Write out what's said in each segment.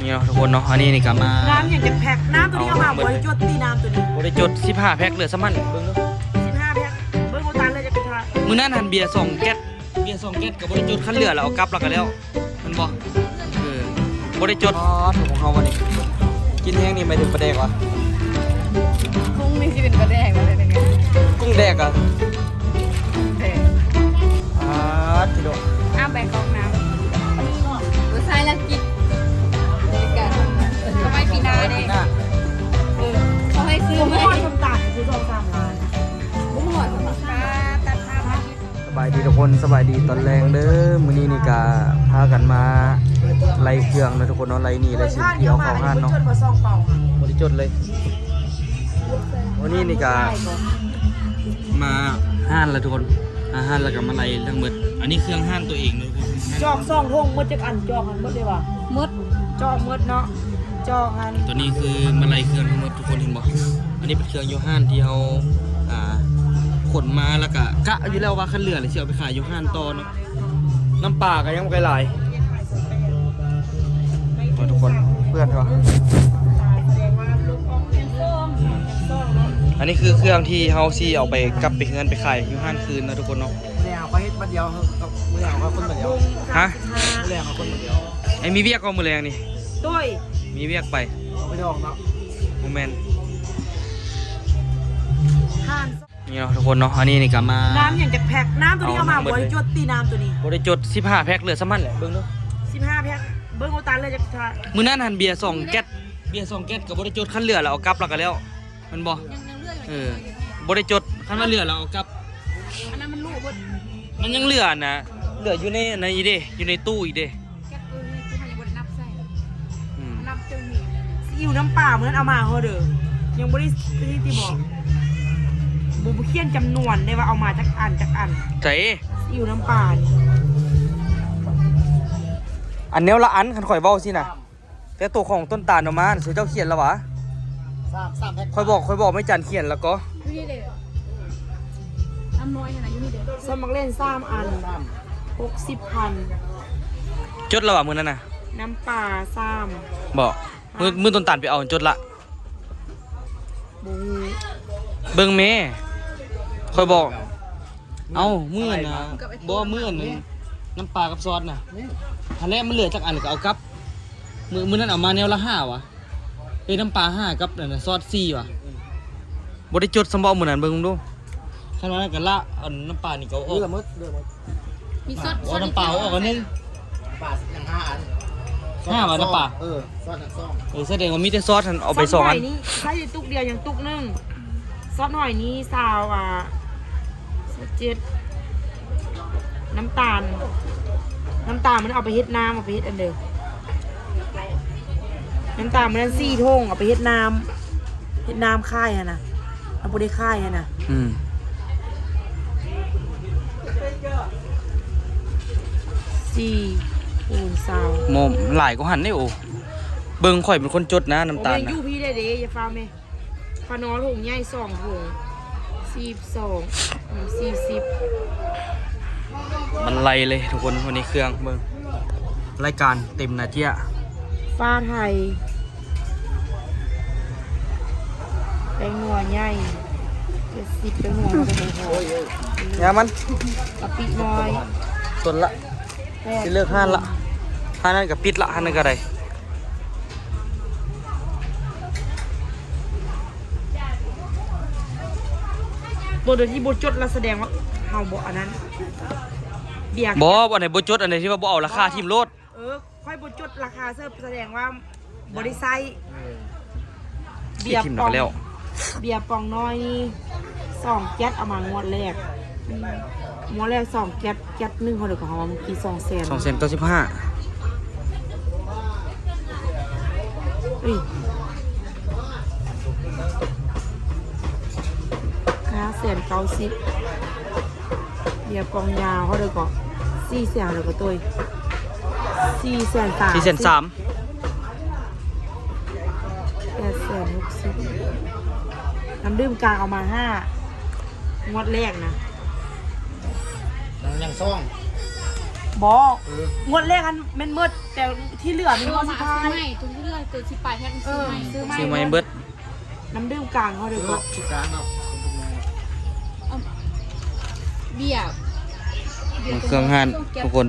ນີ້ເນາະທຸກຄົນເນາະ ອັນນີ້ນີ້ກໍມາ ນ້ຳຫຍັງຈັກແພັກ? ນ້ຳຕົວນີ້ເອົາມາບໍ່ໄດ້ຈົດຕິ ນ້ຳຕົວນີ້ ບໍ່ໄດ້ຈົດ ສິບຫ້າແພັກ ເຫຼືອສ່ຳນັ້ນ ເບິ່ງດູ ສິບຫ້າແພັກ ເບິ່ງໂອຕາເລີຍຈະໄປທາ ມື້ນັ້ນຫັ້ນເບຍສອງແກັດ ເບຍສອງແກັດກໍບໍ່ໄດ້ຈົດ ຄັນເຫຼືອລະເອົາກັບລະກໍແລ້ວ ແມ່ນບໍ່? ເອີ ບໍ່ໄດ້ຈົດ ອໍ ຂອງເຮົາວັນນີ້ ກິນແຮງນີ້ໝາຍເຖິງປາແດກຫວາ? ກຸ້ງນີ້ຊິເປັນປາແດກບໍ່ ເປັນຫຍັງ? ກຸ້ງແດກອະ? ແດກ ອາ ທິໂດ ອ້າ ໃບກອກນ້ຳ ຜູ້ຊາຍລະກິດ ເດີກະ ເອົາໄວ້ປີໜ້າເດ້ ເອີ ເຂົາໃຫ້ຊື້ໃໝ່ ບໍ່ຮອດ ບໍ່ຮອດ ສະບາຍດີທຸກຄົນ ສະບາຍດີຕອນແລງເດີ ມື້ນີ້ນີ້ກະພາກັນມາໄລ່ເຄື່ອງເນາະທຸກຄົນເນາະ ໄລ່ໜີ້ໄລ່ສິນທີ່ເອົາເຂົ້າຮ້ານເນາະ ບໍ່ໄດ້ຈົດເລີຍ ມື້ນີ້ນີ້ກະມາຮ້ານລະທຸກຄົນ ມາຮ້ານລະກະມາໄລ່ທັງໝົດ ອັນນີ້ເຄື່ອງຮ້ານຕົວເອງເນາະທຸກຄົນ ຈອກສອງຖົງໝົດຈັກອັນ ຈອກຫັ້ນໝົດເລີຍຫວາ? ໝົດ ຈອກໝົດເນາະ ຈອກຫັ້ນ ຕົວນີ້ຄືມາໄລ່ເຄື່ອງທັງໝົດ ທຸກຄົນເຫັນບໍ່? ອັນນີ້ເປັນເຄື່ອງຢູ່ຮ້ານທີ່ເຮົາ ອ່າ ຂົນມາ ແລ້ວກະກະຢູ່ແລ້ວວ່າຄັນເຫຼືອແລ້ວຊິເອົາໄປຂາຍຢູ່ຮ້ານຕໍ່ເນາະ ນ້ຳປາກໍຍັງບໍ່ໄດ້ຫຼາຍ ໂອ້ຍ ທຸກຄົນ ເປື້ອນເດ້ ອັນນີ້ຄືເຄື່ອງທີ່ເຮົາຊິເອົາໄປ ກັບໄປເຮືອນໄປຂາຍຢູ່ຮ້ານຄືນເນາະ ທຸກຄົນເນາະ ມື້ແລງເຮົາກໍເຮັດບັດດຽວ ມື້ແລງເຮົາກໍຂົນບັດດຽວ ຮະ? ມື້ແລງເຮົາຂົນບັດດຽວ ໄອ້ມີວຽກບໍ່ມື້ແລງນີ້? ໂດຍ ມີວຽກໄປ ໄປດອກເນາະ ບໍ່ແມ່ນ ຮ້ານ ນີ້ເນາະທຸກຄົນເນາະ ອັນນີ້ນີ້ກໍມາ ນ້ຳຫຍັງຈັກແພັກ? ນ້ຳຕົວນີ້ເອົາມາບໍ່ໄດ້ຈົດຕິ ນ້ຳຕົວນີ້ ບໍ່ໄດ້ຈົດ ສິບຫ້າແພັກ ເຫຼືອສ່ຳນັ້ນແຫຼະ ເບິ່ງດູ ສິບຫ້າແພັກ ເບິ່ງໂອຕາເລີຍຈະ ມື້ນັ້ນຫັ້ນເບຍສອງແກັດ ເບຍສອງແກັດກໍບໍ່ໄດ້ຈົດ ຄັນເຫຼືອລະເອົາກັບລະກໍແລ້ວ ແມ່ນບໍ່? ຍັງ ຍັງເຫຼືອຢູ່ ເອີ ບໍ່ໄດ້ຈົດ ຄັນວ່າເຫຼືອລະເອົາກັບ ອັນນັ້ນມັນຫຼຸເບິດ ມັນຍັງເຫຼືອນະ ເຫຼືອຢູ່ໃນ ໃນອີກເດ້ ຢູ່ໃນຕູ້ອີກເດ້ ແກັດເອີ ນີ້ຄືເຮົາຍັງບໍ່ໄດ້ນັບໃສ່ ອືມ ນັບຈົນມີ ຊີອິ້ວນ້ຳປາມື້ນັ້ນເອົາມາເຮົາເດີ ຍັງບໍ່ໄດ້ ນີ້ຕິບອກ ບໍ່ ບໍ່ຂຽນຈຳນວນໄດ້ວ່າເອົາມາຈັກອັນ ຈັກອັນ ໃສ ຊີອິ້ວນ້ຳປານີ້ ອັນແນວລະອັນ ຄັນຂ້ອຍເວົ້າຊີ້ນະ ແຕ່ໂຕຂອງຕົ້ນຕານເອົາມາ ເຂົາເຈົ້າຂຽນລະຫວາ? ສາມ ສາມແພັກ ຂ້ອຍບອກ ຂ້ອຍບອກແມ່ຈັນຂຽນລະກໍ ຢູ່ນີ້ເດ້ ນ້ຳນ້ອຍຫັ້ນນະ ຢູ່ນີ້ເດ້ ສ່ວນໝາກເລັ່ນສາມອັນ ສາມ ຫົກສິບພັນ ຈົດລະຫວາມື້ນັ້ນນະ? ນ້ຳປາສາມ ບໍ່ ມື້ ມື້ຕົ້ນຕານໄປເອົາຈົດລະ ບໍ່ຮູ້ ເບິ່ງແມ່ ຂ້ອຍບອກ ເອົ້າ ມື້ນັ້ນນະ ບໍ່ ມື້ນັ້ນ ນ້ຳປາກັບຊອດນະ ຫັ້ນແຫຼະ ມັນເຫຼືອຈັກອັນກໍເອົາກັບ ມື້ ມື້ນັ້ນເອົາມາແນວລະຫ້າຫວາ? ເອີ ນ້ຳປາຫ້າກັບອັນນັ້ນ ຊອດສີ່ຫວາ? ບໍ່ໄດ້ຈົດຊ້ຳບໍມື້ນັ້ນ ເບິ່ງດູ ຄັນວ່ານັ້ນກໍລະ ອັນນ້ຳປານີ້ກໍເອົາອອກ ເຫຼືອໝົດ ເຫຼືອໝົດ ມີຊອດ ໂອ້ ຊອດ ນ້ຳປາເອົາອອກອັນໜຶ່ງ ປາຍັງຫ້າອັນ ຫ້າຫວານ້ຳປາ? ເອີ ຊອດທັງສອງ ເອີ ສະແດງວ່າມີແຕ່ຊອດຫັ້ນເອົາໄປສອງອັນ ຊອດຫອຍນີ້ໃສ່ຕຸກດຽວຍັງຕຸກໜຶ່ງ ຊອດຫອຍນີ້ຊາວ ອ່າ ຊາວເຈັດ ນ້ຳຕານ ນ້ຳຕານມັນເອົາໄປເຮັດນ້ຳ ເອົາໄປເຮັດອັນເດີ ນ້ຳຕານມື້ນັ້ນສີ່ຖົງ ເອົາໄປເຮັດນ້ຳ ເຮັດນ້ຳຂາຍຫັ້ນນະ ເຮົາບໍ່ໄດ້ຂາຍຫັ້ນນະ ອືມ ສີ່ຄູນຊາວ ໂມ ຫຼາຍກວ່າຫັ້ນເດ້ ໂອ ເບິ່ງ ຂ້ອຍເປັນຄົນຈົດນະ ນ້ຳຕານ ໂອ້ ນະ ຢູ່ພີ້ໄດ້ເດ້ ຢ່າຟ້າວແມ່ ປານໍຖົງໃຫຍ່ສອງຖົງ ສີ່ສິບສອງ ສີ່ສິບ ມັນໄລ່ເລີຍທຸກຄົນ ວັນນີ້ເຄື່ອງເບິ່ງ ລາຍການເຕັມໜ້າເຈ້ຍ ຟ້າໄທ ແປ້ງນົວໃຫຍ່ ເຈັດສິບ ແປ້ງນົວ ແລ້ວກໍຫົວຫອມ ຢ່າມັນ ກະປິນ້ອຍ ຕົນລະ ແປດ ຊິເລີກຮ້ານລະ ຮ້ານນັ້ນກໍປິດລະ ຮ້ານນັ້ນກໍໄດ້ ໂຕໃດທີ່ບໍ່ຈົດລະສະແດງວ່າເຮົາບໍ່ອັນນັ້ນ ເບຍ ບໍ່ ອັນໃດບໍ່ຈົດ ອັນໃດທີ່ວ່າບໍ່ເອົາລາຄາຖິ້ມໂລດ ເອີ ຂ້ອຍບໍ່ຈົດລາຄາເສີບ ສະແດງວ່າບໍ່ໄດ້ໃຊ້ ເອີ ເບຍປ່ອງ ເບຍປ່ອງນ້ອຍນີ້ ສອງແກັດ ເອົາມາງວດແລກ ງວດແລກສອງແກັດ ແກັດໜຶ່ງເທົ່າໃດກໍເຮົາວ່າເມື່ອກີ້ ສອງແສນ ສອງແສນເກົ້າສິບຫ້າ ເອີຍ ຫ້າແສນເກົ້າສິບ ເບຍປ່ອງຍາວເທົ່າໃດກໍ ສີ່ແສນເທົ່າໃດກໍໂຕຍ ສີ່ແສນສາມ ສີ່ແສນສາມ ແປດແສນຫົກສິບ ນ້ຳດື່ມກາງເອົາມາຫ້າ ງວດແລກນະ ຍັງສອງ ບໍ່ ເອີ ງວດແລກຫັ້ນແມ່ນໝົດ ແຕ່ທີ່ເຫຼືອມີງວດສຸດທ້າຍ ເອີ ມາເອົາຊື້ໃໝ່ ຕົວທີ່ເຫຼືອ ຕົວທີ່ປາຍແພັກ ເອີ ຊື້ໃໝ່ ຊື້ໃໝ່ເບິດ. ນ້ຳດື່ມກາງເຮົາເດີ ເອີ ເກາະ ສຸກາງເນາະ ເອີ ເບຍ ເບິ່ງເຄື່ອງຮ້ານທຸກຄົນ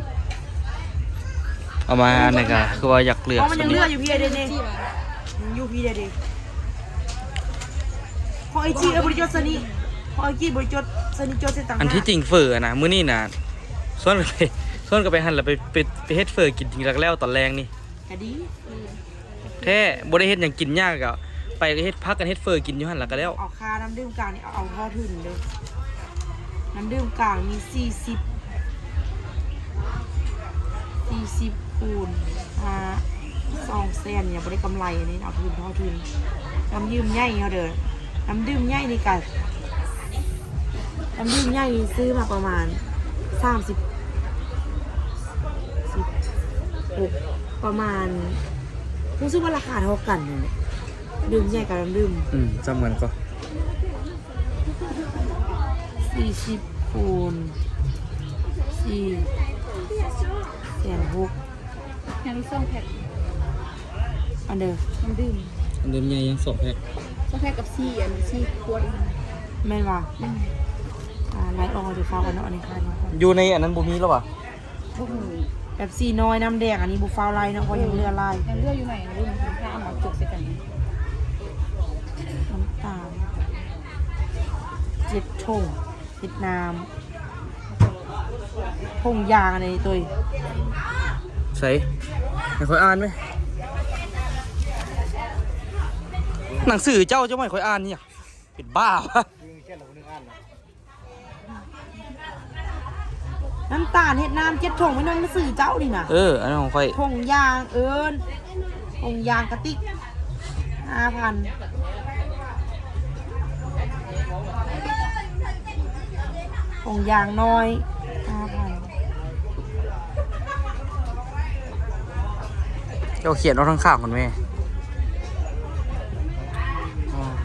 ເອົາມາອັນນີ້ກະຄືວ່າຢາກເລືອກ ເພາະມັນຍັງເຫຼືອຢູ່ພີ້ເດນີ້ ຍັງຢູ່ພີ້ເດ ເພາະໄອຈີ ເອີ ບໍ່ໄດ້ຈົດຊະນິ ເພາະໄອຈີບໍ່ໄດ້ຈົດ ຊະນິຈົດໃສ່ຕ່າງຫາກ. ອັນທີ່ຈິງເຝີຫັ້ນນະ ມື້ນີ້ນະ ຊວນກັນໄປ ຊວນກັນໄປຫັ້ນລະ ໄປ ໄປ ໄປເຮັດເຝີກິນ ກິນແລ້ວຕອນແລງນີ້ ກະດີ ເອີ ແທ້ ບໍ່ໄດ້ເຮັດຫຍັງກິນຍາກ ກະໄປກະເຮັດ ພາກັນເຮັດເຝີກິນຢູ່ຫັ້ນລະກະແລ້ວ. ເອົາຄ່ານ້ຳດື່ມກາງນີ້ ເອົາທໍ່ທຶນເດີ ນ້ຳດື່ມກາງມີສີ່ສິບ ສີ່ສິບຄູນຫ້າ ສອງແສນ ຍັງບໍ່ໄດ້ກຳໄລ ອັນນີ້ເອົາທຶນ ທໍ່ທຶນ. ນ້ຳດື່ມໃຫຍ່ເຮົາເດີ ນ້ຳດື່ມໃຫຍ່ນີ້ກະ ນ້ຳດື່ມໃຫຍ່ນີ້ຊື້ມາປະມານສາມສິບ ສິບຫົກ ປະມານ ຮູ້ສຶກວ່າລາຄາເທົ່າກັນນີ້ແຫຼະ ດື່ມໃຫຍ່ກັບນ້ຳດື່ມ ອືມ ຈຳກັນກໍ ສີ່ສິບຄູນສີ່ ແສນຫົກ ຍັງອີກສອງແພັກ ອັນເດີ ນ້ຳດື່ມ ນ້ຳດື່ມໃຫຍ່ຍັງສອງແພັກ ສອງແພັກກັບສີ່ ອັນສີ່ຂວດ ແມ່ນຫວາ? ອືມ ອ່າ ໄລ່ອອກເດີ ຟ້າວກັນເນາະ ອັນນີ້ຄ່ານີ້ ຢູ່ໃນອັນນັ້ນບໍ່ມີແລ້ວຫວາ? ບໍ່ຮູ້ ແປັບຊີນ້ອຍ ນ້ຳແດງ ອັນນີ້ບໍ່ຟ້າວໄລ່ເນາະ ເພາະຍັງເຫຼືອຫຼາຍ ຍັງເຫຼືອຢູ່ໃນ ຢູ່ໃນ ຖ້າເອົາມາຈົກໃສ່ກັນ ນ້ຳຕານເຈັດຖົງ ເຮັດນ້ຳ ຖົງຢາງອັນນີ້ໂຕຍ ໃສ ໃຫ້ຂ້ອຍອ່ານແມ ໜັງສືເຈົ້າ ເຈົ້າໃຫ້ຂ້ອຍອ່ານນີ້ຫຍັງ ເປັນບ້າຫວາ? ນ້ຳຕານເຮັດນ້ຳເຈັດຖົງ ແມ່ນໜັງສືເຈົ້ານີ້ນະ ເອີ ອັນນັ້ນຂອງຂ້ອຍ ຖົງຢາງ ເອີ ຖົງຢາງກະຕິກ ຫ້າພັນ ຖົງຢາງນ້ອຍ ຫ້າພັນ ເຈົ້າຂຽນເອົາທາງຂ້າງພຸ້ນແມ ອໍ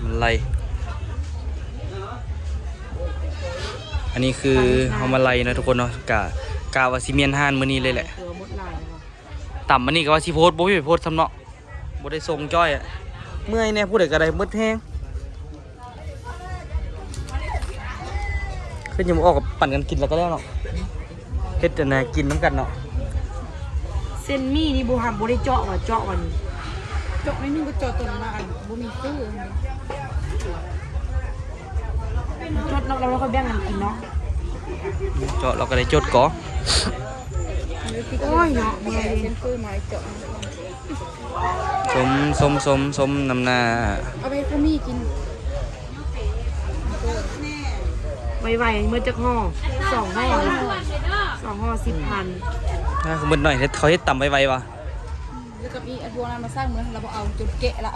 ມັນໄລ່ ອັນນີ້ຄືເຮົາມາໄລ່ເນາະທຸກຄົນເນາະ ກະ ກະວ່າຊິມ້ຽນຮ້ານມື້ນີ້ເລີຍແຫຼະ ຕຳອັນນີ້ກະວ່າຊິໂພສ ບໍ່ມີໃຜໂພສຊ້ຳເນາະ ບໍ່ໄດ້ສົ່ງຈ້ອຍ ເມື່ອຍແດ່ ຜູ້ໃດກະໄດ້ໝົດແຮງ ຄືຍັງບໍ່ອອກ ກະປັນກັນກິນແລ້ວກະແລ້ວເນາະ ເຮັດອັນນະກິນນຳກັນເນາະ ເສັ້ນໝີ່ນີ້ບໍ່ຫຳ ບໍ່ໄດ້ເຈາະຫວາ ເຈາະຫວານີ້ ເຈາະໜ້ອຍໜຶ່ງກະເຈາະຕົນລະອັນ ບໍ່ມີເຟີ້ ຈົດເນາະ ລະຄ່ອຍແບ່ງກັນກິນເນາະ ເຈາະລະກະໄດ້ຈົດກໍ ໂອ້ຍເນາະ ເມື່ອຍເດ ເສັ້ນເຟີ້ມາເຈາະ ສົມ ສົມ ສົມ ສົມນຳໜ້າ ເອົາໄປເຮັດເຂົ້າໝີ່ກິນ ໄວໆ ໝົດຈັກຫໍ່? ສອງຫໍ່ ສອງຫໍ່ ສິບພັນ ນະ ໝົດໜ້ອຍ ເຮັດ ເຂົາເຮັດຕຳໄວໆຫວາ ແລ້ວກະມີອັນພວກນັ້ນມາສັ່ງມື້ນັ້ນ ລະບໍ່ເອົາ ຈົນແກະລະ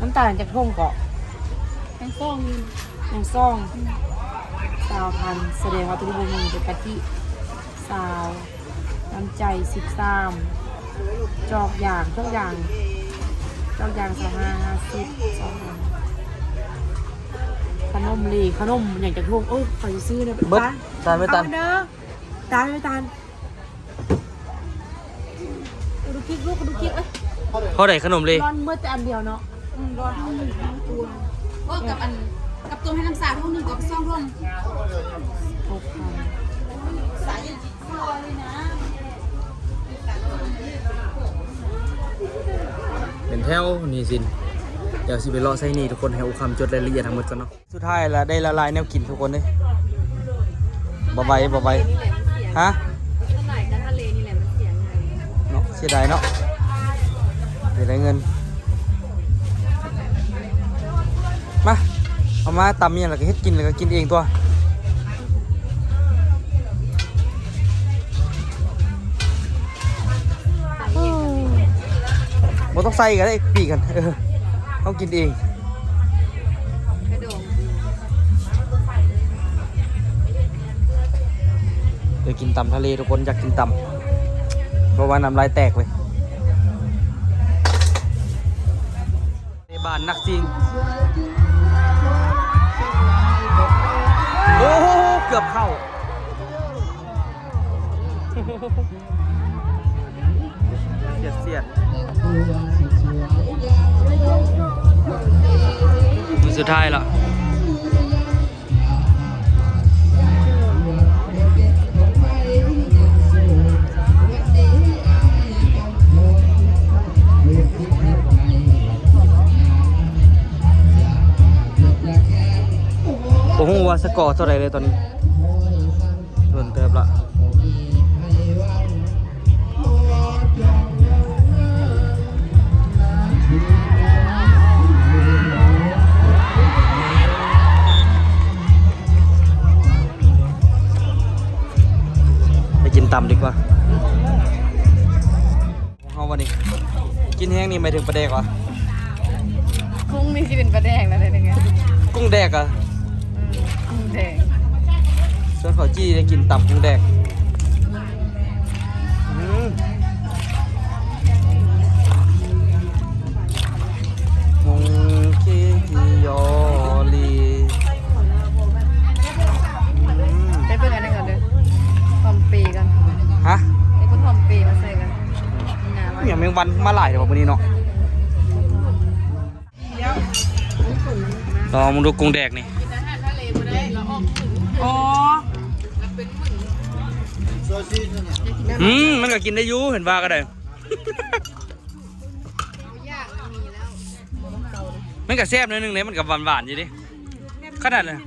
ນ້ຳຕານຈັກຖົງເກາະ? ຍັງສອງຢູ່ ຍັງສອງ ອືມ ຊາວພັນ ສະແດງວ່າໂຕນີ້ບໍ່ມີ ເປັນກະທິ ຊາວ ນ້ຳໃຈ ສິບສາມ ຈອກຢາງ ຈອກຢາງ ຈອກຢາງ ຊາວຫ້າ ຫ້າສິບ ສອງອັນ ຂະໜົມເລ ຂະໜົມຫຍັງຈັກຖົງ ເອີ ຂ້ອຍຊິຊື້ນະ ເບິດ ຕານ ຕານໄປຕານ ຕານໄປຕານ ດູກິກລູກ ດູກິກເອີຍ ເທົ່າໃດຂະໜົມເລ? ລອນເບິດແຕ່ອັນດຽວເນາະ ອືມ ລອນເຮົາ ໂອ້ ກັບອັນ ກັບຕົ້ມໃຫ້ນ້ຳສາຖົງໜຶ່ງ ກັບສອງຖົງ ຫົກພັນ ເປັນແຖວນີ້ຊິນ ດຽວຊິໄປເລາະໃສ່ນີ້ທຸກຄົນ ໃຫ້ອຸຄຳຈົດລາຍລະອຽດທັງໝົດກ່ອນເນາະ. ສຸດທ້າຍລະໄດ້ລະລາຍແນວກິນທຸກຄົນເດ້ ບໍ່ໄຫວ ບໍ່ໄຫວ ຮະ ເນາະ ເສຍດາຍເນາະ ເສຍດາຍເງິນ ມາ ເອົາມາຕຳອີ່ຫຍັງລະກະເຮັດກິນ ລະກະກິນເອງຕົວະ. ບໍ່ຕ້ອງໃສ່ກະໄດ້ ປີກຫັ້ນ ເອີ ເຮົາກິນເອງ ດຽວກິນຕຳທະເລທຸກຄົນ ຢາກກິນຕຳ ເພາະວ່ານ້ຳລາຍແຕກເລີຍ. ເຕະບານໜັກຈິງ ໂອ້ໂຫ ເກືອບເຂົ້າ ສຽດໆ ມື້ສຸດທ້າຍລະ. ບໍ່ຮູ້ວ່າສະກໍເທົ່າໃດເລີຍຕອນນີ້. ດົນເຕີບລະ. ໄປກິນຕຳດີກວ່າ. ເຮົາວັນນີ້ກິນແຮງນີ້ໝາຍເຖິງປາແດກຫວາ? ກຸ້ງນີ້ຊິເປັນປາແດກແລ້ວເດ້ນີ້. ກຸ້ງແດກອະ? ອືມ ກຸ້ງແດກ. ສ່ວນເຂົາຈີ່ໄດ້ກິນຕຳກຸ້ງແດກ. ອືມ ມົງຄີຍໍລີ. ໄປເບິ່ງອັນນັ້ນກ່ອນເດີ ຫອມເປກ່ອນ. ຮະ? ໄປເບິ່ງຫອມເປມາໃສ່ກ່ອນ. ອີ່ຫຍັງແມງວັນມາຫຼາຍແທ້ວະມື້ນີ້ເນາະ. ລອງເບິ່ງດູກຸ້ງແດກນີ້. ອໍ ອືມ ມັນກໍກິນໄດ້ຢູ່ ເຫັນວ່າກໍໄດ້. ມັນກໍແຊບໜ້ອຍໜຶ່ງເດ້ ມັນກໍຫວານໆຢູ່ເດ້. ຂະໜາດນັ້ນ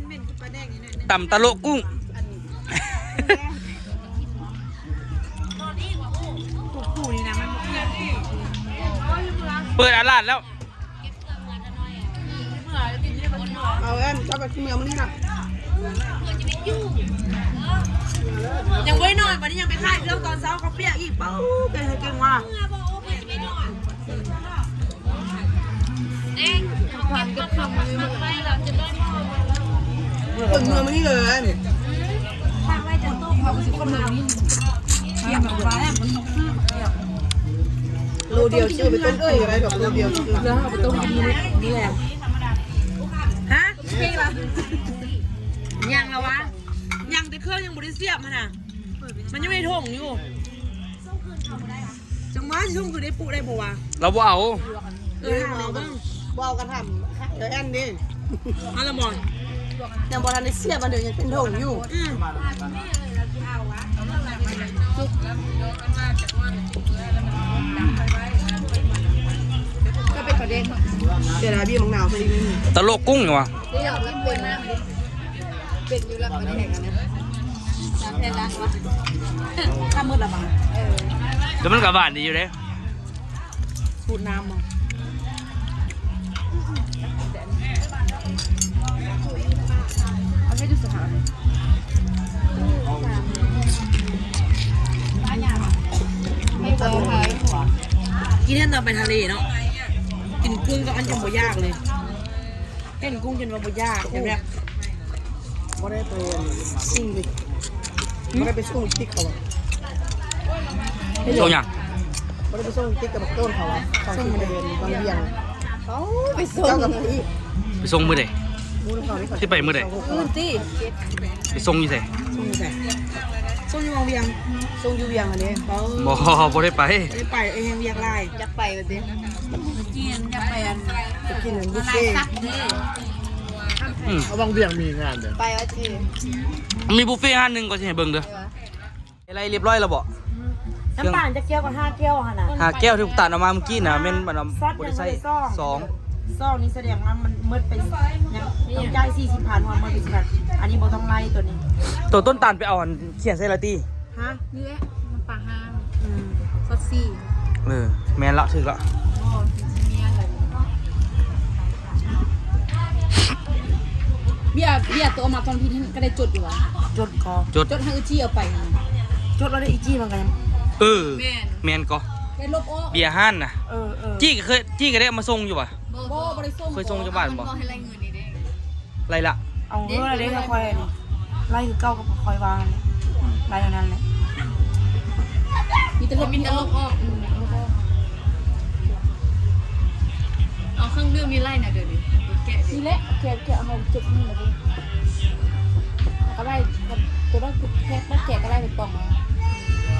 ຕຳຕະໂລະກຸ້ງ. ເປີດອາລາດແລ້ວ. ເອົາອັນ ເຈົ້າໄປເມືອມື້ນີ້ລະ. ຍັງບໍ່ໄດ້ນອນ ບັດນີ້ຍັງໄປຂາຍເຄື່ອງຕອນເຊົ້າ ເຂົາປຽກອີກ. ເອົ້າ ເກັ່ງ ເກັ່ງວ່າ. ເພິ່ນເມືອມື້ນີ້ເລີຍ. ໂລດຽວ ຊື້ໄປຕົ້ມກິນກໍໄດ້ດອກ ໂລດຽວ ຊື້ ເອົາໄປຕົ້ມກິນມື້ນີ້ແຫຼະ. ຮະ? ຍັງລະວະ? ຍັງ ແຕ່ເຄື່ອງຍັງບໍ່ໄດ້ສຽບຫັ້ນນະ. ມັນຢູ່ໃນຖົງຢູ່. ຈັ່ງວ່າຊິສົ່ງຄືໄດ້ປຸໄດ້ບໍ່ວະ? ລາວບໍ່ເອົາ. ເອີ ຖາມລາວເບິ່ງ. ບໍ່ເອົາກໍຖາມເອື້ອຍແອນເດ້. ເອົາລະບໍ່? ຍັງບໍ່ທັນໄດ້ສຽບ ອັນເດີ ຍັງເປັນຖົງຢູ່. ອືມ ກໍເປັນປາແດກ. ເສຍດາຍບີບໝາກນາວໃສ່ອີກໜ້ອຍໜຶ່ງ. ຕະໂລະກຸ້ງຫວາ? ເປັນຢູ່ລະປາແດກອັນນັ້ນ. ນ້ຳແຜ່ລ້າງວະ? ທຳໝົດລະບໍ່? ເອີ ແຕ່ມັນກໍຫວານດີຢູ່ເດ້. ສູດນ້ຳມາ. ອັນນີ້ຢູ່ສະຖານ ກິນແນ່ນອນໄປທະເລເນາະ. ກິນກຸ້ງກັບອັນ ຈົນບໍ່ຢາກເລີຍ. ເຫັນກຸ້ງຈົນວ່າບໍ່ຢາກ ແບບ ບໍ່ໄດ້ໄປສົ່ງຕິກເຂົາຫວາ? ສົ່ງຫຍັງ? ບໍ່ໄດ້ໄປສົ່ງຕິກກັບບັກໂຕນເຂົາຫວາ? ເຂົາຊິໄປວັງວຽງ. ເອົາ ໄປສົ່ງ ໄປສົ່ງມື້ໃດ? ຊິໄປມື້ໃດ? ມື້ອື່ນຕິ. ໄປສົ່ງຢູ່ໃສ? ສົ່ງຢູ່ໃສ? ສົ່ງຢູ່ວັງວຽງ. ສົ່ງຢູ່ວຽງຫັ້ນເດ້. ບໍ່ ບໍ່ໄດ້ໄປ. ບໍ່ໄດ້ໄປ ເອີ ແຮງວຽກຫຼາຍ. ຢາກໄປວ່າຕິ? ກິນ ຢາກໄປອັນ ໄປກິນອັນບຸບເຟ. ອືມ ເອົາ ວັງວຽງມີງານເດີ. ໄປວ່າຕິ? ມີບຸບເຟຮ້ານໜຶ່ງ ກໍຊິໃຫ້ເບິ່ງເດີ. ເອີ ໄລ່ຮຽບຮ້ອຍແລ້ວບໍ່? ອືມ ນ້ຳຕານຈັກແກ້ວ? ກໍຫ້າແກ້ວຫັ້ນນະ. ຫ້າແກ້ວທີ່ລູກຕານເອົາມາມື້ກີ້ນະ. ແມ່ນ ອັນ ບໍ່ໄດ້ໃຊ້ ສອງ ສອງນີ້ສະແດງວ່າມັນໝົດໄປ ຍັງຕ້ອງຈ່າຍສີ່ສິບພັນ ວ່າໝົດໄປສີ່ສິບພັນ. ອັນນີ້ບໍ່ຕ້ອງໄລ່ໂຕນີ້. ໂຕຕົ້ນຕານໄປເອົາອັນຂຽນໃສ່ລະຕິ? ຮະ? ນີ້ແຫຼະ ນ້ຳປາຫ້າ. ອືມ ຊອດສີ່. ເອີ ແມ່ນລະ ຖືກລະ. ເບຍ ເບຍໂຕມາຕອນທີ່ກໍໄດ້ຈົດຢູ່ຫວາ? ຈົດກໍ ຈົດ ຈົດໃຫ້ອີຈີ່ເອົາໄປ. ຈົດແລ້ວໄດ້ອີຈີ່ມັນກໍ ເອີ ແມ່ນ ແມ່ນກໍ ໄດ້ລົບອອກ ເບຍຮ້ານນະ. ເອີ ເອີ ຈີ່ກໍເຄີຍ ຈີ່ກໍໄດ້ເອົາມາສົ່ງຢູ່ຫວາ? ບໍ່ ບໍ່ໄດ້ສົ່ງ. ເຄີຍສົ່ງຢູ່ບ້ານບໍ່? ມັນບໍ່ໃຫ້ໄລ່ເງິນນີ້ເດ້. ໄລ່ລະ ເອົາເງິນລະເດ້. ຄ່ອຍໄລ່ຄືເກົ່າ ກໍຄ່ອຍວ່າຫັ້ນແຫຼະ. ອືມ ໄລ່ອັນນັ້ນແຫຼະ. ມີແຕ່ລົບ ມີແຕ່ລົບອອກ. ອືມ ລົບອອກ. ເອົາເຄື່ອງດື່ມນີ້ໄລ່ນະ ດຽວນີ້ແກະ ນີ້ແຫຼະ ແກະ ແກະເອົາເຈັບນີ້ລະເດ້. ແລ້ວກໍໄລ່ ໂຕນັ້ນແກະ ແກະກໍໄລ່ເປັນປ່ອງເອົາ.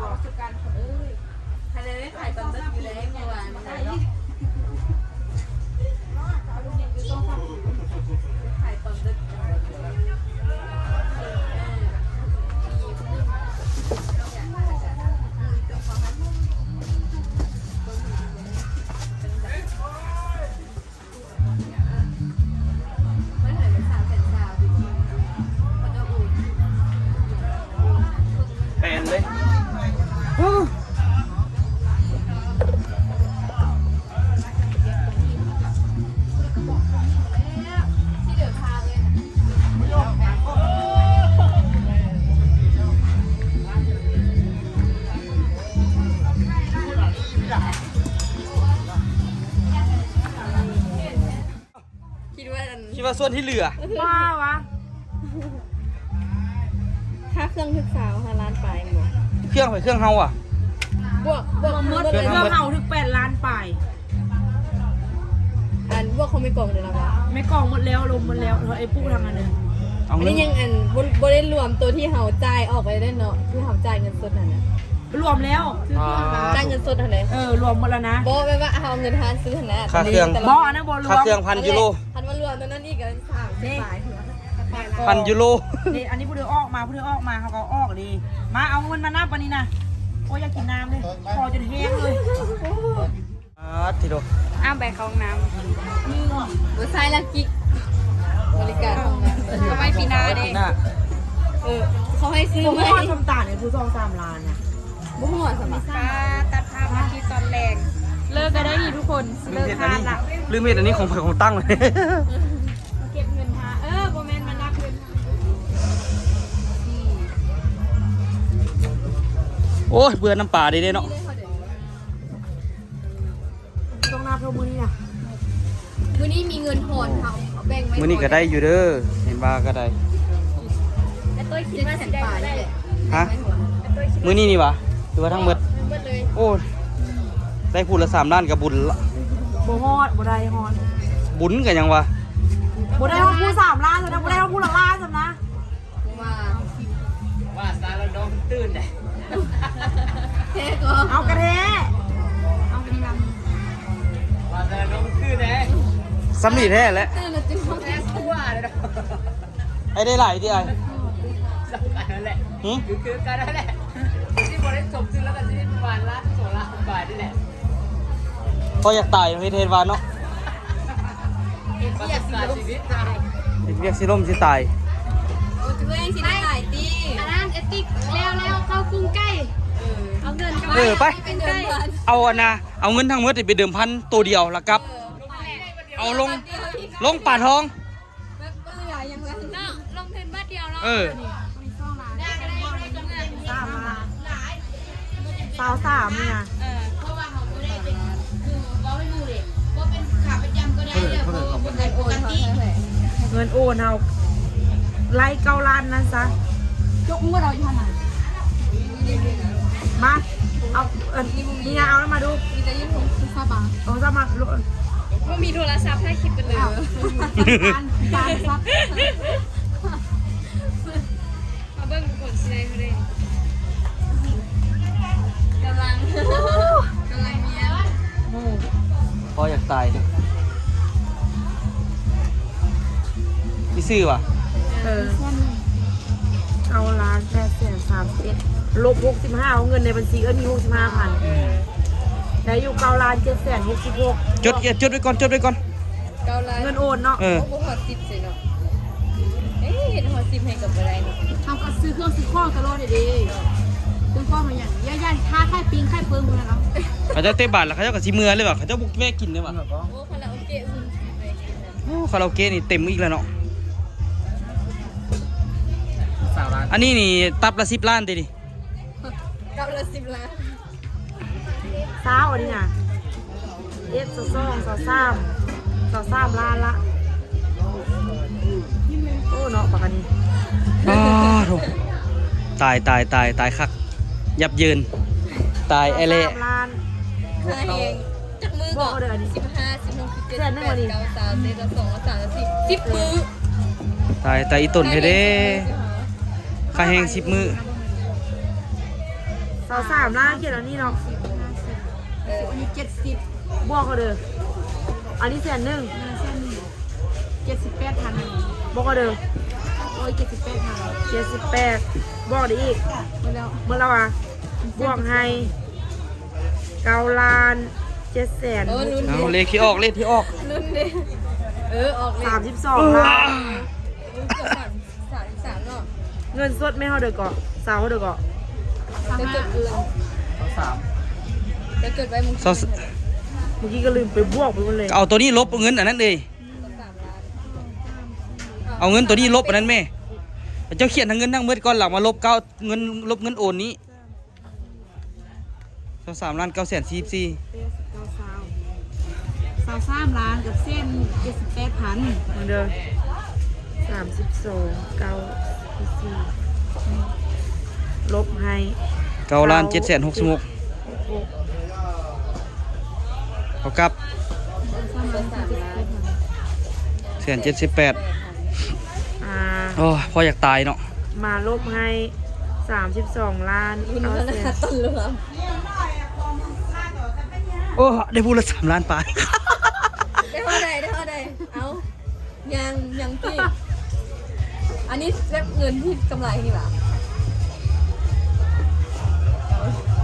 ປະສົບການເຂົາເອີຍ ໃຜໄດ້ຂາຍຕອນດຶກຢູ່ແລ້ວ ເມື່ອວານນີ້ຂາຍຕອນດຶກ ແປນເລີຍ ຄິດວ່າອັນ ຄິດວ່າສ່ວນທີ່ເຫຼືອ ວ່າວະ ຄ່າເຄື່ອງຖືກຊາວຫ້າລ້ານປາຍແມ່ນບໍ່? ເຄື່ອງໃຜ? ເຄື່ອງເຮົາອະ ບວກ ບວກ ລວມໝົດ ເຄື່ອງເຮົາຖືກແປດລ້ານປາຍ ອັນບວກຂອງແມ່ກອງເດ້ລະວະ? ແມ່ກອງໝົດແລ້ວ ລົມໝົດແລ້ວ ເທົ່າໄອ້ປຸທາງອັນໜຶ່ງ ເອົາ ອັນນີ້ຍັງອັນ ບໍ່ ບໍ່ໄດ້ລວມໂຕທີ່ເຮົາຈ່າຍອອກໄປເດ້ເນາະ ທີ່ເຮົາຈ່າຍເງິນສົດຫັ້ນນະ. ລວມແລ້ວ ຈ່າຍເງິນສົດຫັ້ນເດ້ ເອີ ລວມໝົດແລ້ວນະ ບໍ່ ແບບວ່າເຮົາເອົາເງິນຮ້ານຊື້ຫັ້ນນະ ຄ່າເຄື່ອງ ບໍ່ ອັນນັ້ນບໍ່ລວມ ຄ່າເຄື່ອງພັນຢູໂຣ ຄັນວ່າລວມຕົວນັ້ນອີກກໍສາມສິບປາຍ ພັນຢູໂຣ ເດ້ ອັນນີ້ຜູ້ເດີອອກມາ ຜູ້ເດີອອກມາເຮົາກໍອອກເດ້ ມາເອົາເງິນມານັບອັນນີ້ນະ ໂອ້ຍ ຢາກກິນນ້ຳເດ້ ຄໍຈົນແຫ້ງເລີຍ. ອາ ທີໂດ ອ້າມໄປເຂົ້າຫ້ອງນ້ຳ ບໍ່ໃຊ່ລະກິກ ບໍລິການຫ້ອງນ້ຳ ເອົາໄວ້ປີໜ້າເດ້ ເອີ ເຂົາໃຫ້ຊື້ໃໝ່ ບໍ່ຮອດ ນ້ຳຕານໃຫ້ຜູ້ສອງສາມລ້ານນະ ບໍ່ຮອດສຳລັບ ຕັດພາບມາທີ່ຕອນແລງ ເລີກກໍໄດ້ນີ້ທຸກຄົນ ຊິເລີກທານລະ ລືມເຮັດອັນນີ້ ຂອງໃຜຂອງຕັງ ມາເກັບເງິນຫາ ເອີ ບໍ່ແມ່ນ ມານັບເງິນ ໂອ້ຍ ເບື່ອນ້ຳປາເດ້ເນາະ. ຕ້ອງນັບເທົ່າມື້ນີ້ນະ ມື້ນີ້ມີເງິນທອນເຮົາເອົາແບ່ງໄວ້ ມື້ນີ້ກໍໄດ້ຢູ່ເດີ ເຫັນວ່າກໍໄດ້ ແຕ່ໂຕ້ຍຄິດວ່າຊິໄດ້ເທົ່າໃດ ຮະ ມື້ນີ້ນີ້ຫວາ ຫຼືວ່າທັງໝົດ ທັງໝົດເລີຍ ໂອ້ຍ ໄດ້ຜູ້ລະສາມລ້ານກໍບຸນລະ ບໍ່ຮອດ ບໍ່ໄດ້ຮອດ ບຸນກໍຍັງວ່າ ບໍ່ໄດ້ຮອດຜູ້ສາມລ້ານຊັ້ນນະ ບໍ່ໄດ້ຮອດຜູ້ລະລ້ານຊັ້ນນະ. ວ່າ ວ່າສາລະດົງຕື່ນໄດ໋ ແທ້ກໍ ເອົາກະແທ້ ເອົາກະແທ້ ວ່າສາລະດົງຕື່ນໄດ໋ ສ່ຳນີ້ແທ້ແຫຼະ ຕື່ນລະຈຶ່ງແທ້ກວ່າເດ້ ໄອ້ໄດ້ຫຼາຍຕິອ້າຍ ສ່ຳກັນນັ້ນແຫຼະ ຫື ຄື ຄືກັນນັ້ນແຫຼະ ຊິບໍ່ໄດ້ສົມຊື່ແລ້ວກໍຊິໄດ້ປະມານລ້ານສອງລ້ານບາດນີ້ແຫຼະ. ພໍຢາກຕາຍເຮັດ ເຮັດວຽກຊິລົ້ມຊິຕາຍ ເຮັດວຽກຊິລົ້ມຊິຕາຍ ໂອ້ຍ ເອີຍ ຊິໄດ້ຫຼາຍຕິ ອັນນັ້ນເອຕິກແລ້ວ ແລ້ວເຂົ້າກຸງໄກ່ ເອີ ເອົາເງິນ ເອີ ໄປ ເອົາອັນນະ ເອົາເງິນທັງໝົດໄປເດີມພັນໂຕດຽວລະກັບ ເອີ ເອົາລົງ ລົງປາທອງ ແບບບໍ່ເຫຼືອຫຍັງເລີຍເນາະ ລົງທຶນບາດດຽວເນາະ ເອີ ສາມລ້ານ ຊາວສາມນີ້ນະ ເອີ ເພາະວ່າເຮົາບໍ່ໄດ້ເປັນ ຄືເວົ້າໃຫ້ໝູ່ເດ້ ບໍ່ເປັນຂາປະຈຳກໍໄດ້ເດີ ເພາະວ່າບໍ່ໄດ້ປົກກະຕິ ເງິນໂອນເຮົາໄລ່ເກົ້າລ້ານນັ້ນຊະ ຈົກງວດເອົາຢູ່ຫັ້ນນະ ມາ ເອົາ ເອີ ນີ້ນະ ເອົາມາດູ ມີແຕ່ຢືນຫົວ ຄືຊາບາ ເອົາຊາບາ ບໍ່ມີໂທລະສັບ ຖ່າຍຄລິບໄປເລີຍ ເອົາ ມາເບິ່ງທຸກຄົນຊິໄດ້ເທົ່າໃດ ກຳລັງ ກຳລັງຮຽນ ໂອ້ ພໍຢາກຕາຍເດີ ຊິຊື້ຫວາ ເອີ ເກົ້າລ້ານແປດແສນສາມສິບເອັດ ລົບຫົກສິບຫ້າ ເອົາເງິນໃນບັນຊີເອີ້ນມີຫົກສິບຫ້າພັນ ໄດ້ຢູ່ເກົ້າລ້ານເຈັດແສນຫົກສິບຫົກ ຈົດ ຈົດໄວ້ກ່ອນ ຈົດໄວ້ກ່ອນ ເກົ້າລ້ານ ເງິນໂອນເນາະ ເອີ ໂອ້ ບໍ່ຮອດສິບເລີຍເນາະ ເອີ ເຫັນຮອດສິບໃຫ້ກໍບໍ່ໄດ້ເນາະ ເຮົາກໍຊື້ເຄື່ອງຊື້ຂອງຕະຫຼອດເດ້ ຊື້ຂອງມາຫຍັງ ຢ້ານ ຢ້ານຖ້າຂາຍປີ້ງຂາຍເປີງພຸ້ນນະເນາະ ເຂົາເຈົ້າເຕະບານແລ້ວ ເຂົາເຈົ້າກໍຊິເມືອເລີຍຫວາ ເຂົາເຈົ້າບໍ່ແວະກິນເລີຍຫວາ ໂອ້ ຄາຣາໂອເກະ ໂອ້ ຄາຣາໂອເກະນີ້ເຕັມອີກແລ້ວເນາະ ຊາວລ້ານ ອັນນີ້ນີ້ຕັບລະສິບລ້ານຕິນີ້ ກັບລະສິບລ້ານ ຊາວອັນນີ້ນະ ເອັດ ຊາວສອງ ຊາວສາມ ຊາວສາມລ້ານລະ ໂອ້ເນາະ ປາກອັນນີ້ ອ້າໂທ້ ຕາຍ ຕາຍ ຕາຍ ຕາຍຄັກ ຢັບເຢິນ ຕາຍແອແລະ ຊາວສາມລ້ານ ຄ່າແຮງ ຈັກມື້ກໍ ບໍ່ເດີ ສິບຫ້າ ສິບຫົກ ສິບເຈັດ ສິບແປດ ສິບເກົ້າ ສາມ ສິບເອັດ ສາມ ສິບ ສິບມື້ ຕາຍ ຕາຍອີ່ຕົນແທ້ເດ້ ຄ່າແຮງສິບມື້ ຊາວສາມລ້ານ ຂຽນອັນນີ້ເນາະ ຫ້າສິບ ເອີ ອັນນີ້ເຈັດສິບ ບວກເອົາເດີ ອັນນີ້ແສນໜຶ່ງ ເອີ ແສນໜຶ່ງ ເຈັດສິບແປດພັນ ບວກເອົາເດີ ໂອ້ຍ ເຈັດສິບແປດພັນ ເຈັດສິບແປດ ບວກໄດ້ອີກ ໝົດແລ້ວ ໝົດແລ້ວຫວາ ບວກໃຫ້ ເກົ້າລ້ານເຈັດແສນ ເອີ ລຸ້ນ ເອົາ ເດ້ ເລກທີ່ອອກ ເລກທີ່ອອກ ລຸ້ນເດ້ ເອີ ອອກເລກ ສາມສິບສອງລ້ານ ເອີ ເກືອບສາມ ສາມສິບສາມເນາະ ເງິນສົດແມ່ນເທົ່າໃດເກາະ ຊາວເທົ່າໃດເກາະ ໄປຈົດເບິ່ງ ຊາວສາມ ໄປຈົດໄວ້ມື້ກີ້ ຊາວສາມ ມື້ກີ້ກໍລືມໄປບວກໄປໝົດເລີຍ ເອົາໂຕນີ້ລົບເງິນອັນນັ້ນເລີຍ ຊາວສາມລ້ານ ເອົາເງິນໂຕນີ້ລົບອັນນັ້ນແມ່ ເຈົ້າຂຽນທັງເງິນທັງໝົດກ່ອນ ຫຼັງມາລົບເກົ້າ ເງິນ ລົບເງິນໂອນນີ້ ຊາວສາມລ້ານເກົ້າແສນສີ່ສິບສີ່ ເກົ້າ ຊາວ ຊາວສາມລ້ານກັບແສນເຈັດສິບແປດພັນ ເບິ່ງເດີ ສາມສິບສອງ ເກົ້າ ສີ່ ລົບໃຫ້ ເກົ້າລ້ານເຈັດແສນຫົກສິບຫົກ ເທົ່າກັບ ສາມລ້ານເຈັດສິບແປດພັນ ແສນເຈັດສິບແປດ ອ່າ ໂອ້ຍ ພໍຢາກຕາຍເນາະ ມາລົບໃຫ້ ສາມສິບສອງລ້ານ ເກົ້າແສນ ໂອ້ ໄດ້ຜູ້ລະສາມລ້ານປາຍ ໄດ້ເທົ່າໃດ ໄດ້ເທົ່າໃດ ເອົ້າ ຍັງ ຍັງຕິ ອັນນີ້ແບບເງິນທີ່ກຳໄລນີ້ຫວາ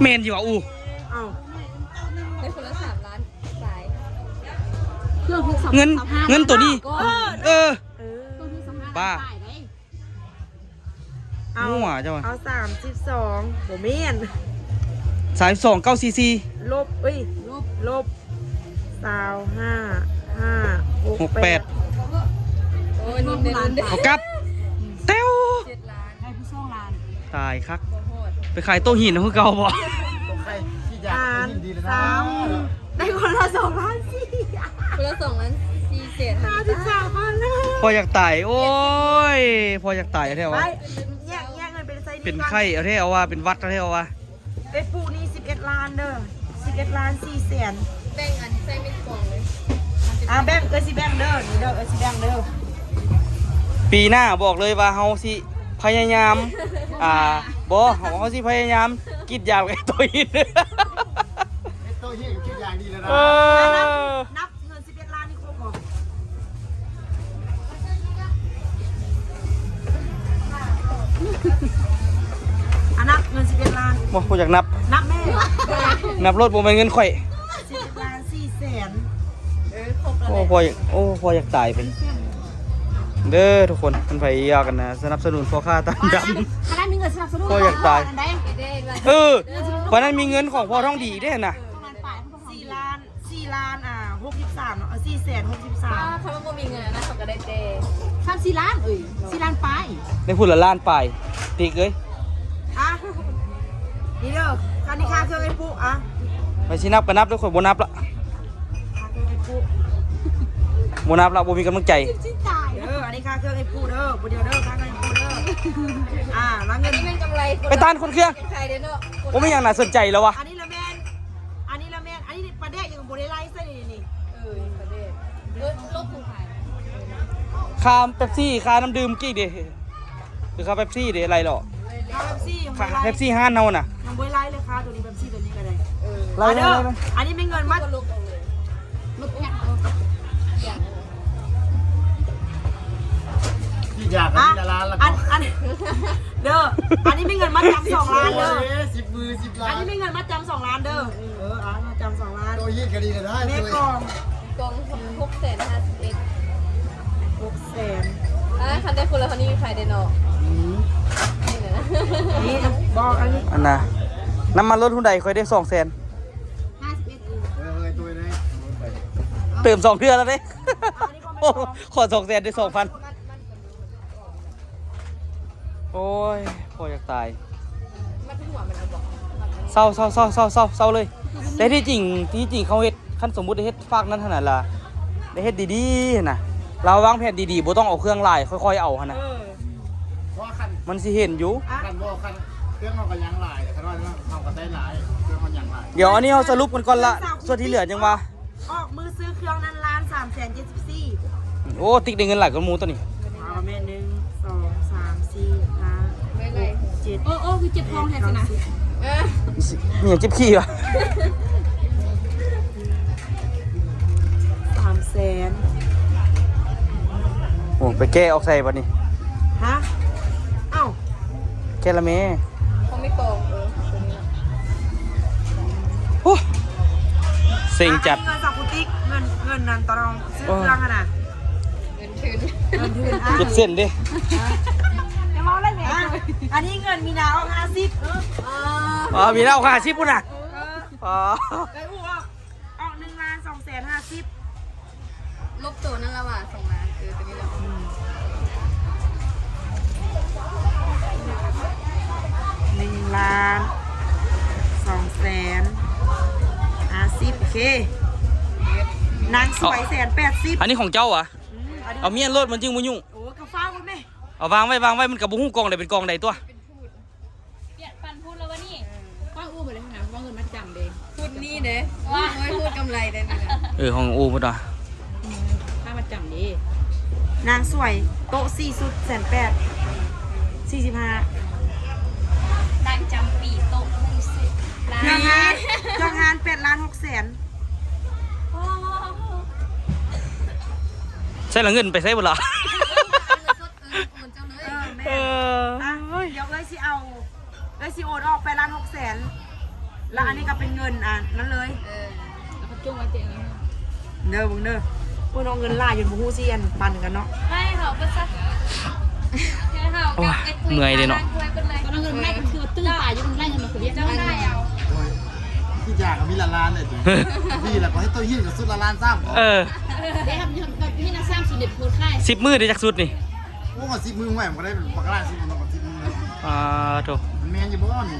ແມ່ນຢູ່ຫວາ ອູ ເອົ້າ ໄດ້ຄົນລະສາມລ້ານປາຍ ເງິນ ເງິນໂຕນີ້ ເອີ ເອີ ເອີ ເຄື່ອງທີ່ສຳຄັນ ປ້າ ປາຍໄດ ເອົາ ງົວເຈົ້າ ເອົາສາມສິບສອງ ບໍ່ແມ່ນ ສາມສິບສອງ ເກົ້າສີ່ສີ່ ລົບ ເອີຍ ລົບ ລົບ ຊາວຫ້າ ຫ້າ ຫົກ ຫົກແປດ ແປດ ໂອ້ຍ ລຸ້ນເດ້ ລຸ້ນເດ້ ເອົາກັບ ແຕ້ວ ເຈັດລ້ານ ໄດ້ຜູ້ສອງລ້ານ ຕາຍຄັກ ບໍ່ຮອດ ໄປຂາຍໂຕະຫີນເຮົາຄືເກົ່າບໍ່ ໂຕະໄຂ່ຂີ້ຢາກ ໂຕະຫີນດີແລ້ວນະ ໄດ້ຄົນລະສອງລ້ານສີ່ ຄົນລະສອງລ້ານສີ່ແສນ ຫ້າສິບສາມພັນ ພໍຢາກຕາຍ ໂອ້ຍ ພໍຢາກຕາຍແທ້ວະ ໄປ ແຍກ ແຍກເງິນໄປໃຊ້ໜີ້ ເປັນໄຂ້ເອົາແທ້ເອົາວ່າ ເປັນຫວັດເອົາແທ້ເອົາວ່າ ເອື້ອຍປູ່ນີ້ສິບເອັດລ້ານເດີ ສິບເອັດລ້ານສີ່ແສນ ແບ່ງອັນໃສ່ເມັດກອງເລີຍ ອ່າ ແບ່ງ ເອື້ອຍຊິແບ່ງເດີ ນີ້ເດີ ເອື້ອຍຊິແບ່ງເດີ ປີໜ້າບອກເລີຍວ່າເຮົາຊິພະຍາຍາມ ອ່າ ບໍ່ ເຮົາ ເຮົາຊິພະຍາຍາມກຣີດຢາງໃຫ້ໂຕຫີນ ເຮັດໂຕຫີນກຣີດຢາງດີແລ້ວນະ ເອີ ນັບ ນັບເງິນສິບເອັດລ້ານນີ້ຄົບບໍ່? ອັນນັບເງິນສິບເອັດລ້ານ ບໍ່ ບໍ່ຢາກນັບ ນັບແມ່ ນັບໂລດ ບໍ່ແມ່ນເງິນຂ້ອຍ ສິບເອັດລ້ານສີ່ແສນ ເອີ ຄົບແລ້ວ ໂອ້ ແຫຼະ ພໍຢາກ ໂອ້ ພໍຢາກຕາຍໄປ ເດີທຸກຄົນ ຄັນໃຜຢາກກັນນະ ສະໜັບສະໜູນພໍ່ຄ້າຕາດຳ ຄັນໃຜມີເງິນສະໜັບສະໜູນ ພໍຢາກຕາຍ ເອີ ເອີ ເພາະນັ້ນມີເງິນຂອງພໍ່ທອງດີເດ້ຫັ້ນນະ ປະມານປາຍ ສີ່ລ້ານ ສີ່ລ້ານ ອ່າ ຫົກສິບສາມເນາະ ເອີ ສີ່ແສນຫົກສິບສາມ ຖ້າວ່າບໍ່ມີເງິນນະ ເຂົາກໍໄດ້ແຕ່ ສາມສີ່ລ້ານ ເອີຍ ສີ່ລ້ານປາຍ ໄດ້ພຸ້ນລະລ້ານປາຍ ຕິກເອີຍ ອ່ະ ນີ້ເດີ ອັນນີ້ຄ່າເຄື່ອງໄອ້ປຸ ອ່ະ ໄປຊິນັບກໍນັບເດີ ຂ້ອຍບໍ່ນັບລະ ຄ່າເຄື່ອງໄອ້ປຸ ບໍ່ນັບລະ ບໍ່ມີກຳລັງໃຈ ເດີ ອັນນີ້ຄ່າເຄື່ອງໄອ້ປຸເດີ ຜູ້ດຽວເດີ ຄ່າເຄື່ອງໄອ້ປຸເດີ ອ່າ ລະເງິນ ອັນນີ້ແມ່ນກຳໄລ ໄປຕານຄົນເຄື່ອງ ຂາຍເດ້ເນາະ ບໍ່ມີຫຍັງໜ້າສົນໃຈແລ້ວວະ ອັນນີ້ລະແມ່ນ ອັນນີ້ລະແມ່ນ ອັນນີ້ປາແດກຍັງບໍ່ໄດ້ໄລ່ໃສ່ນີ້ ເອີ ປາແດກ ເອີ ລົບຜູ້ຂາຍ ຄ່າເປັບຊີ ຄ່ານ້ຳດື່ມກີ້ເດ້ ຄືຄ່າເປັບຊີເດ້ ໄລ່ເລາະ ຄ່າເປັບຊີຍັງບໍ່ໄລ່ ເປັບຊີຮ້ານເຮົານະ ຍັງບໍ່ໄລ່ເລີຍ ຄ່າໂຕນີ້ເປັບຊີໂຕນີ້ກໍໄດ້ ເອີ ໄລ່ເດີ ອັນນີ້ແມ່ນເງິນມັດ ລົບແພັດ ທີ່ຢາກກັນທີລະລ້ານລະ ອັນ ອັນ ເດີ ອັນນີ້ມີເງິນມັດຈຳສອງລ້ານເດີ ສິບມື ສິບລ້ານ ອັນນີ້ມີເງິນມັດຈຳສອງລ້ານເດີ ເອີ ອ່າ ມັດຈຳສອງລ້ານ ໂຕຮີດກໍດີກໍໄດ້ ແມ່ກອງ ກອງຫົກແສນຫ້າສິບເອັດ ຫົກແສນ ອ່າ ຄັນໄດ້ຄົນລະເທົ່ານີ້ຂາຍໄດ້ເນາະ ອືມ ນີ້ນະ ນີ້ນະ ບອກອັນນີ້ ອັນນະ ນ້ຳມັນລົດຮຸ່ນໃດຂ້ອຍໄດ້ສອງແສນ ຫ້າສິບເອັດ ເອີ ເອີ ໂຕນີ້ ເຕີມສອງເທື່ອແລ້ວເດ້ ໂອ້ ຂໍສອງແສນໄດ້ສອງພັນ ໂອ້ຍ ພໍຢາກຕາຍ ມັດຫົວມັນເອົາບໍ່ ເຊົາ ເຊົາ ເຊົາ ເຊົາ ເຊົາ ເຊົາເລີຍ ແຕ່ທີ່ຈິງ ທີ່ຈິງເຂົາເຮັດ ຄັນສົມມຸດໄດ້ເຮັດຟາກນັ້ນຫັ້ນນະລະ ໄດ້ເຮັດດີໆຫັ້ນນະ ລາວວາງແຜນດີໆ ບໍ່ຕ້ອງເອົາເຄື່ອງຫຼາຍ ຄ່ອຍໆເອົາຫັ້ນນະ ເອີ ມັນຊິເຫັນຢູ່ ຄັນບໍ່ ຄັນເຄື່ອງເຮົາກໍຍັງຫຼາຍ ຄັນວ່າເຮົາກໍໄດ້ຫຼາຍ ເຄື່ອງມັນຍັງຫຼາຍ ດຽວອັນນີ້ເຮົາສະຫຼຸບກັນກ່ອນລະ ສ່ວນທີ່ເຫຼືອຈັ່ງວ່າ ອອກມືຊື້ເຄື່ອງນັ້ນລ້ານສາມແສນເຈັດສິບສີ່ ໂອ້ ຕິກໄດ້ເງິນຫຼາຍກວ່າໝູ່ຕົວນີ້ ອ່າ ແມ່ນ ໜຶ່ງ ສອງ ສາມ ສີ່ ຫ້າ ຫົກ ເຈັດ ໂອ້ ໂອ້ ຄືເຈັບທ້ອງແທ້ຊິນະ ແປດ ເກົ້າ ສິບ ມີຫຍັງຈິບຂີ້ວະ? ສາມແສນ. ໂອ້ ໄປແກະອອກໃສ່ບັດນີ້. ຮະ? ເອົ້າ ແກະລະແມ່. ເຂົາມີກອງ. ເອີ ໂອ້ ເຊັງຈັດ. ອັນນີ້ເງິນສາວປຸຕິກ ເງິນ ເງິນນັ້ນຕອນເຮົາຊື້ເຄື່ອງຫັ້ນນະ. ເງິນທຶນ ເງິນທຶນ. ອ່ະ ເກັບເສັ້ນເດ້. ຢ່າເວົ້າຫຼາຍແມ່. ອ່ະ ອັນນີ້ເງິນມີນາອອກຫ້າສິບ. ເອີ ອໍ ມີນາອອກຫ້າສິບພຸ້ນນະ. ເອີ ອໍ ໄດ້ອອກ ອອກໜຶ່ງລ້ານສອງແສນຫ້າສິບ. ລົບໂຕນັ້ນລະວ່າ ສອງລ້ານ. ເອີ ໂຕນີ້ລະ ອືມ ໜຶ່ງລ້ານສອງແສນຫ້າສິບ. ໂອເຄ ນາງສວຍ ເອົ້າ ແສນແປດສິບ. ອັນນີ້ຂອງເຈົ້າຫວາ? ອືມ ເອົາເມຍໂລດ ມັນຈຶ່ງບໍ່ຫຍຸ້ງ. ໂອ້ ກໍຟ້າວໂລດແມ່. ເອົາວາງໄວ້ ວາງໄວ້ ມັນກໍບໍ່ຮູ້ກອງໃດເປັນກອງໃດຕົວະ. ປ່ຽນປັນພຸ້ນແລ້ວວະນີ້. ເອີ ຄວ້າອູ້ເບິດເລີຍຫັ້ນນະ ເພາະວ່າເງິນມັດຈຳເດ້. ພຸ້ນນີ້ເດ້. ວ້າ ໂອ້ຍ ພຸ້ນກຳໄລໄດ້ນີ້ນະ. ເອີ ຂອງອູ້ພຸ້ນວ່າ ອືມ ຄ່າມັດຈຳເດ້. ນາງສວຍ ໂຕະສີ່ຊຸດ ແສນແປດ ສີ່ສິບຫ້າ. ນາງຈຳປີ ໂຕະໜຶ່ງຊຸດ ລ້ານ. ເຄື່ອງຮ້ານ ເຄື່ອງຮ້ານ ແປດລ້ານຫົກແສນ. ອໍ ໃຊ້ລະເງິນໄປໃຊ້ເບິດລະ? ເງິນສົດ ເອີ ເງິນເຈົ້າເລີຍ. ເອີ ອ່ະ ເອີຍ ດຽວເອື້ອຍຊິເອົາ ເອື້ອຍຊິໂອນອອກແປດລ້ານຫົກແສນ ແລ້ວອັນນີ້ກໍເປັນເງິນ ອ່າ ນັ້ນເລີຍ. ເອີ ແລ້ວກໍຈົ່ງໄວ້ເຕັມເດີ ເບິ່ງເດີ. ໂອ້ຍ ນ້ອງເງິນຫຼາຍຈົນບໍ່ຮູ້ຊິອັນປັນກັນເນາະ. ໃຫ້ເຮົາເບິດຊະ ໃຫ້ເຮົາກັບໄອ້ປຸ້ຍ ໂອ້ຍ ເມື່ອຍເດ້ເນາະ. ຕອນນັ້ນເງິນໄລ່ຄືວ່າຕື້ຕາຍຢູ່ ມັນໄລ່ເງິນມາຄືວຽກ. ເຈົ້າໄດ້ເອົາ ໂອ້ຍ ຄືຢາກມີລະລ້ານເລີຍ. ດີລະ ກໍໃຫ້ໂຕຫີນກັບຊຸດລະລ້ານຊ້ຳ. ເອີ ໄດ້ຮັບເງິນ ເຮັດລະຊ້ຳສຸດເດັດໂພດຂາຍ ສິບມື້ໄດ້ຈັກຊຸດນີ້? ໂອ້ ກໍສິບມື້ ຫ້ວຍ ມັນກໍໄດ້ບັກຫຼາຍຊຸດເນາະ ກໍສິບມື້. ອ່າ ໂທ້ ແມ່ນຢູ່ບໍ່ນີ້?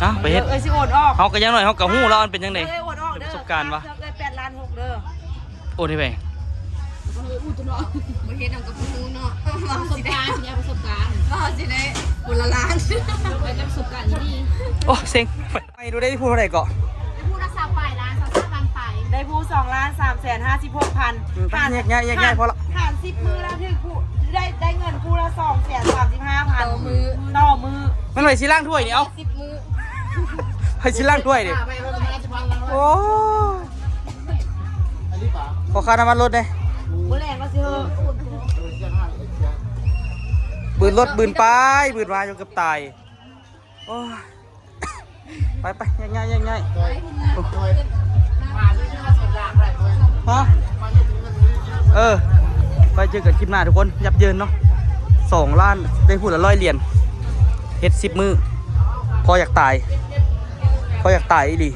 ອ່ະ ໄປເຮັດ ເອີຍ ຊິໂອນອອກ. ເຮົາກໍຢ່າງໜ້ອຍເຮົາກໍຮູ້ແລ້ວມັນເປັນຈັ່ງໃດ. ເອີຍ ໂອນອອກເດີ ປະສົບການວະ. ເອີຍ ແປດລ້ານຫົກເດີ. ໂອນໃຫ້ໃຜ? ບໍ່ເຮັດເຮົາກໍບໍ່ຮູ້ເນາະ. ປະສົບການ ຊິໄດ້ປະສົບການ ເຮົາຊິໄດ້ຄົນລະລ້ານ. ໄປກັບປະສົບການທີ່ດີ. ໂອ້ ເຊັງ. ໄປ ໄປດູໄດ້ຜູ້ເທົ່າໃດເກາະ? ໄດ້ຜູ້ລະຊາວປາຍລ້ານ ຊາວສາມລ້ານປາຍ. ໄດ້ຜູ້ສອງລ້ານສາມແສນຫ້າສິບຫົກພັນ. ອືມ ຫານ ແຍກຍ້າຍ ແຍກຍ້າຍ ຫານ ພໍລະ. ຫານສິບມື້ລະຖືກຜູ້ ໄດ້ ໄດ້ເງິນຜູ້ລະສອງແສນສາມສິບຫ້າພັນ ຕໍ່ມື້ ຕໍ່ມື້. ມັນໄປຊິລ້າງຖ້ວຍນີ້ ເອົາ ສິບມື້ ໃຜຊິລ້າງຖ້ວຍນີ້. ໂອ້ຍ ຂໍຄ່ານ້ຳມັນລົດແດ່. ມື້ແລງກໍຊິເຮີ້ ບືນລົດບືນໄປບືນມາຈົນເກືອບຕາຍ. ໂອ້ຍ ໄປໆ ແຍກຍ້າຍ ແຍກຍ້າຍ. ຮະ? ເອີ ໄວ້ເຈີກັນຄລິບໜ້າທຸກຄົນ. ຢັບເຢິນເນາະ ສອງລ້ານ ໄດ້ຜູ້ລະຮ້ອຍຫຼຽນ ເຮັດສິບມື້. ພໍຢາກຕາຍ ພໍຢາກຕາຍອີ່ຫຼີ.